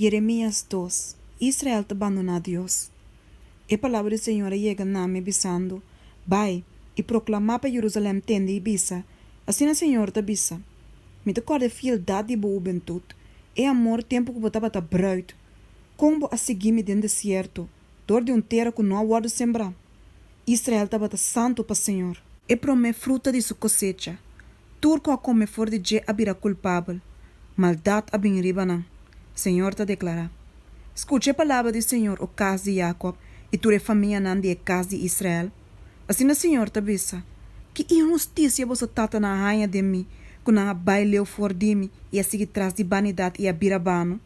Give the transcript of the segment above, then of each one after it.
Yeremías dos. Israel ta bandoná Dios E palabra di señor a yega na mi, bisando, Bai, i proklamá pa Jerusalèm tende i bisa, Asina señor ta bisa, Mi ta kòrda e fieldat di bo hubentut, e amor tempu ku bo tabata brùit, kon bo a sigui mi den desierto, dor di un tera ku no a wòrdu sembrá. Israel tabata santu pa señor. E promé fruta di su kosecha. Tur ku a kome for di dje a bira kulpabel, maldat a bin riba nan, señor ta deklará. Skucha e palabra di señor, o kas di Yakòb i tur e famianan di e kas di Israel. Asina señor ta bisa, Ki inhustisia boso tatanan a haña den mi, ku nan a bai leu for di mi i a sigui tras di banidat i a bira bano?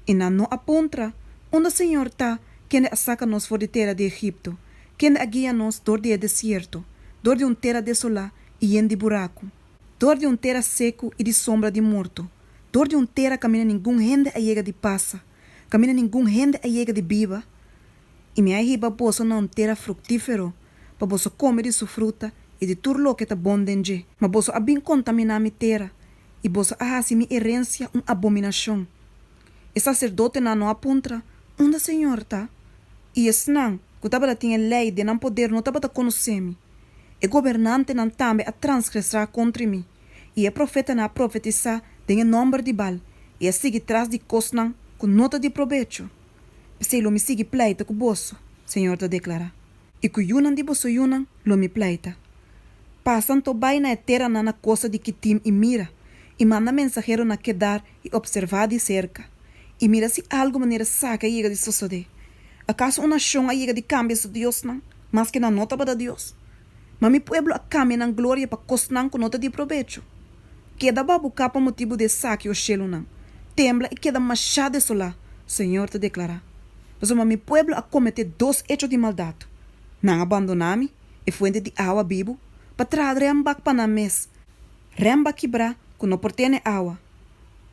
I nan no a puntra, Unda señor ta, kende a saka nos for di tera di Egipto, kende a guia nos dor di e desierto, dor di un tera desolá i yen di buraku, dor di un tera seku i di sombra di morto, dor di un tera kaminda ningun hende a yega di pasa, kaminda ningun hende a yega di biba? I mi a hiba boso na un tera fruktífero, pa boso kome di su fruta i di tur loke ta bon den dje. Ma boso a bin kontaminá mi tera, i boso a hasi mi erensia un abominashon. E saserdotenan no a puntra, Unda señor ta? I esnan ku tabata tin e lei den nan poder no tabata konosé mi. E gobernantenan tambe a transgresá kontra mi, i e profetanan a profetisá den e nòmber di Baal i a sigui tras di kosnan ku no ta di probecho. P'esei lo mi sigui pleita ku boso, señor ta deklará, i ku yunan di boso yunan lo mi pleita. Pasa anto bai na e teranan na kosta di Kitim i mira, i manda mensahero na Kedar i opservá di serka, i mira si algu manera esaki a yega di sosodé. Akaso un nashon a yega di kambia su diosnan, maske nan no tabata dios? Ma mi pueblo a kambia nan gloria pa kosnan ku no ta di probecho. Keda babuká pa motibu di esaki, o shelunan, tembla i keda mashá desolá, señor ta deklará, pasobra mi pueblo a kometé dos echo di maldat, nan a bandoná mi, e fuente di awa bibu, pa traha rembak pa nan mes, rembak kibrá ku no por tene awa.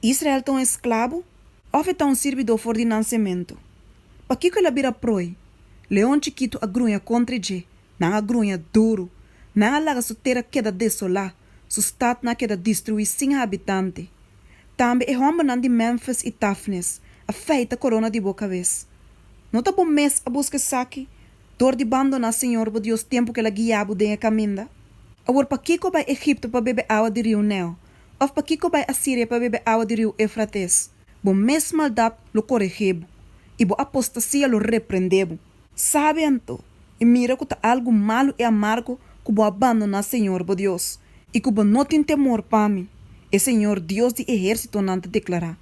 Israel ta un esklabu? Òf e ta un sirbidó for di nansementu? Pakiko el a bira proi? Leon chikitu a gruña kontra dje, nan a gruña duru. Nan a laga su tera keda desolá, su statnan a keda destruí sin habitante. Tambe e hòmbernan di Memfis i Tafnes a feita korona di bo kabes. No ta bo mes a buska esaki dor di bandoná señor bo Dios tempu ku el a guia bo den e kaminda? Awor pakiko bai Egipto pa bebe awa di riu Nel? Òf pakiko bai Asiria pa bebe awa di riu Eufrates? Bo mes maldat lo koregé bo, i bo apostasia lo reprendé bo. Sabe anto, i mira ku ta algu malu i amargo ku bo a bandoná señor bo Dios, i ku bo no tin temor pa mi, e señor Dios di ehérsitonan ta deklará.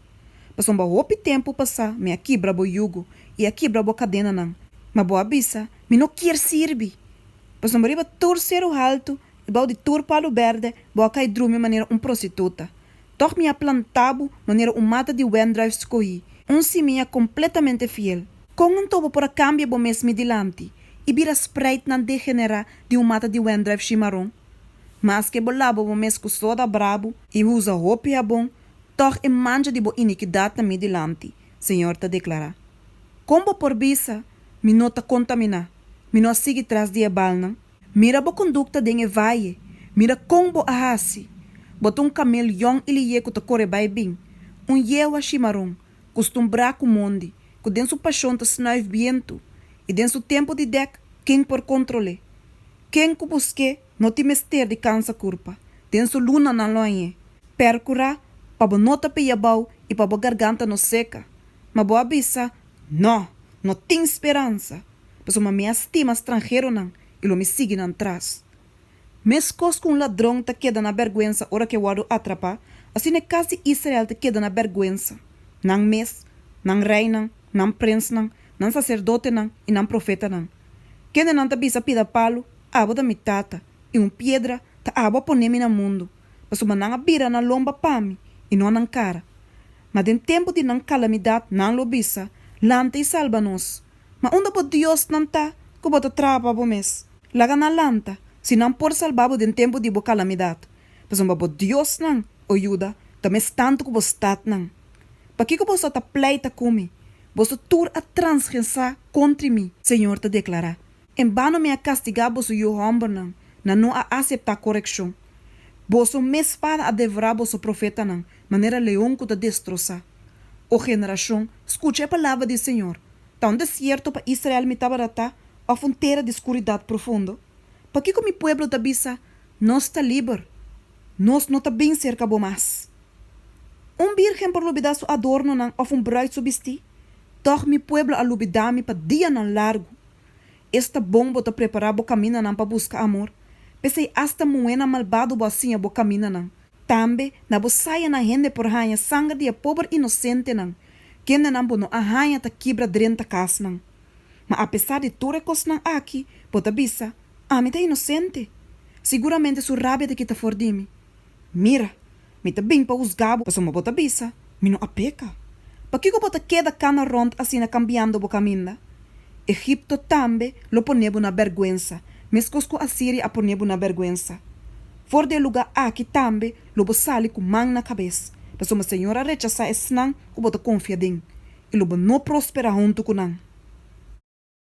Pasobra hopi tempu pasá mi a kibra bo yugo i a kibra bo kadenanan, ma bo a bisa, Mi no kier sirbi! Pasobra riba tur seru haltu i bou di tur palu bèrdè bo a kai drumi manera un prostituta. Tòg mi a plantá bo manera un mata di wendruif skohí, un simia kompletamente fiel. Kon anto bo por a kambia bo mes mi dilanti i bira spreitnan degenerá di un mata di wendruif shimaron? Maske bo laba bo mes ku soda brabu i usa hopi habon, tòg e mancha di bo inikidat ta mi dilanti, señor ta deklará. Kon bo por bisa, Mi no ta kontaminá, mi no a sigui tras di e balnan? Mira bo kondukta den e vaye, mira kon bo a hasi! Bo ta un kamel yòn i liyé ku ta kore bai bin, un yewa shimaron, kustumbrá ku mondi, ku den su pashon ta snuif bientu, i den su tempu di dèk, ken por kontrol'é? Ken ku busk'é no tin mester di kansa kurpa, den su lunanan lo hañ'é. Pèrkurá pa bo no ta pia bou i pa bo garganta no seka. Ma bo a bisa, Nò, no tin speransa! Pasobra mi a stima stranheronan i lo mi sigui nan tras. Meskos ku un ladron ta keda na bèrgwensa ora ku e wòrdu atrapá, asina e kas di Israel ta keda na bèrgwensa, nan mes, nan reinan, nan prensnan, nan saserdotenan i nan profetanan. Kendenan ta bisa pida palu, Abo ta mi tata, i un piedra, Ta abo a pone mi na mundu, pasobra nan a bira nan lomba pa mi i no nan kara. Ma den tempu di nan kalamidat nan lo bisa, Lanta i salba nos! Ma unda bo diosnan ta ku bo ta traha pa bo mes? Laga nan lanta, si nan por salba bo den tempu di bo kalamidat, pasobra bo diosnan, o Juda, ta mes tantu ku bo statnan. Pakiko boso ta pleita ku mi? Boso tur a transgresá kontri mi, señor ta deklará. En bano mi a kastigá boso yu hòmbernan, nan no a aseptá korekshon. Boso mes spada a devorá boso profetanan, manera leon ku ta destrosá. O generashon, skucha e palabra di señor. Ta un desierto pa Israel mi tabata ta, òf un tera di skuridat profundo? Pakiko mi pueblo ta bisa, Nos ta liber, nos no ta bin serka bo mas? Un bírgen por lubidá su adornonan òf un brùit su bistí? Tòg mi pueblo a lubidá mi pa dianan largu. Esta bon bo ta prepará bo kamindanan pa buska amor! P'esei asta muhénan malbado bo a siña bo kamindanan. Tambe na bo sayanan hende por haña sanger di e pober inosentenan, kendenan bo no a haña ta kibra drenta kasnan. Ma apesar di tur e kosnan aki, bo ta bisa, Ami ta inosente! Siguramente su rabia ta kita for di mi. Mira! Mi ta bin pa husga bo, pasobra bo ta bisa, Mi no a peka. Pakiko bo ta keda kana rònt asina kambiando bo kaminda? Egipto tambe lo pone bo na bèrgwensa, meskos ku Asiria a pone bo na bèrgwensa. For di e lugá aki tambe lo bo sali ku man na kabes, pasobra Señor a rechasá esnan ku bo ta konfia den, i lo bo no prosperá huntu ku nan.